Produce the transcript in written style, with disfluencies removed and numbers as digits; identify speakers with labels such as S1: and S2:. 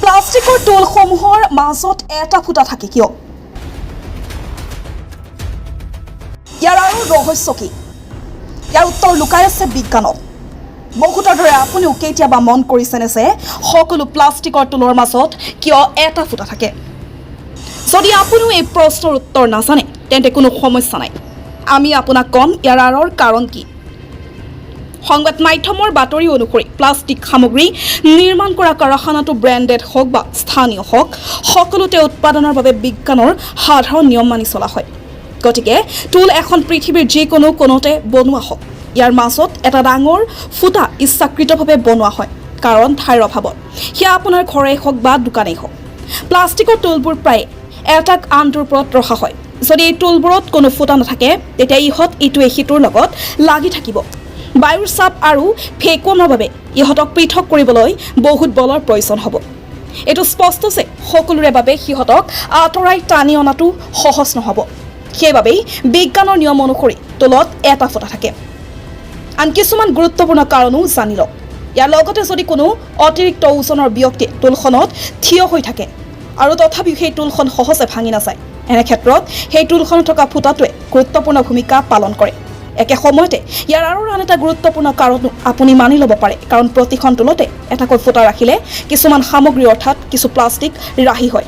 S1: প্লাষ্টিকৰ টুলসমূহৰ মাজত এটা ফুটা থাকে কিয়? ইয়াৰ আৰু ৰহস্য কি? ইয়াৰ উত্তৰ লুকাই আছে বিজ্ঞানত। বহুতৰ দৰে আপুনিও কেতিয়াবা মন কৰিছেনে যে সকলো প্লাষ্টিকৰ টুলৰ মাজত কিয় এটা ফুটা থাকে? যদি আপুনিও এই প্ৰশ্নৰ উত্তৰ নাজানে, তেন্তে কোনো সমস্যা নাই, আমি আপোনাক ক'ম ইয়াৰ আঁৰৰ কাৰণ কি। সংবাদ মাধ্যমৰ বাতৰি অনুসৰি প্লাষ্টিক সামগ্ৰী নিৰ্মাণ কৰা কাৰখানাটো ব্ৰেণ্ডেড হওক বা স্থানীয় হওক, সকলোতে উৎপাদনৰ বাবে বিজ্ঞানৰ সাধাৰণ নিয়ম মানি চলা হয়। গতিকে টুল এখন পৃথিৱীৰ যিকোনো কোণতে বনোৱা হওক, ইয়াৰ মাজত এটা ডাঙৰ ফুটা ইচ্ছাকৃতভাৱে বনোৱা হয়, কাৰণ ঠাইৰ অভাৱত। সেয়া আপোনাৰ ঘৰেই হওক বা দোকানেই হওক, প্লাষ্টিকৰ টুলবোৰ প্ৰায়ে এটাক আনটোৰ ওপৰত ৰখা হয়। যদি এই টুলবোৰত কোনো ফুটা নাথাকে, তেতিয়া ইহঁত ইটোৱে সিটোৰ লগত লাগি থাকিব। বায়ুৰ চাপ আৰু ভেকুৱামৰ বাবে ইহঁতক পৃথক কৰিবলৈ বহুত বলৰ প্ৰয়োজন হ'ব। এইটো স্পষ্ট যে সকলোৰে বাবে সিহঁতক আঁতৰাই টানি অনাটো সহজ নহ'ব। সেইবাবেই বিজ্ঞানৰ নিয়ম অনুসৰি তলত এটা ফুটা থাকে। আন কিছুমান গুৰুত্বপূৰ্ণ কাৰণো জানি লওক। ইয়াৰ লগতে যদি কোনো অতিৰিক্ত ওজনৰ ব্যক্তি টুলখনত থিয় হৈ থাকে আৰু তথাপিও সেই টুলখন সহজে ভাঙি নাযায়, এনে ক্ষেত্ৰত সেই টুলখনত থকা ফুটাটোৱে গুৰুত্বপূৰ্ণ ভূমিকা পালন কৰে। একে সময়তে ইয়াৰ আৰু আন এটা গুৰুত্বপূৰ্ণ কাৰণো আপুনি মানি ল'ব পাৰে, কাৰণ প্ৰতিখন টুলতে এটাকৈ ফুটা ৰাখিলে কিছুমান সামগ্ৰী অৰ্থাৎ কিছু প্লাষ্টিক ৰাহি হয়।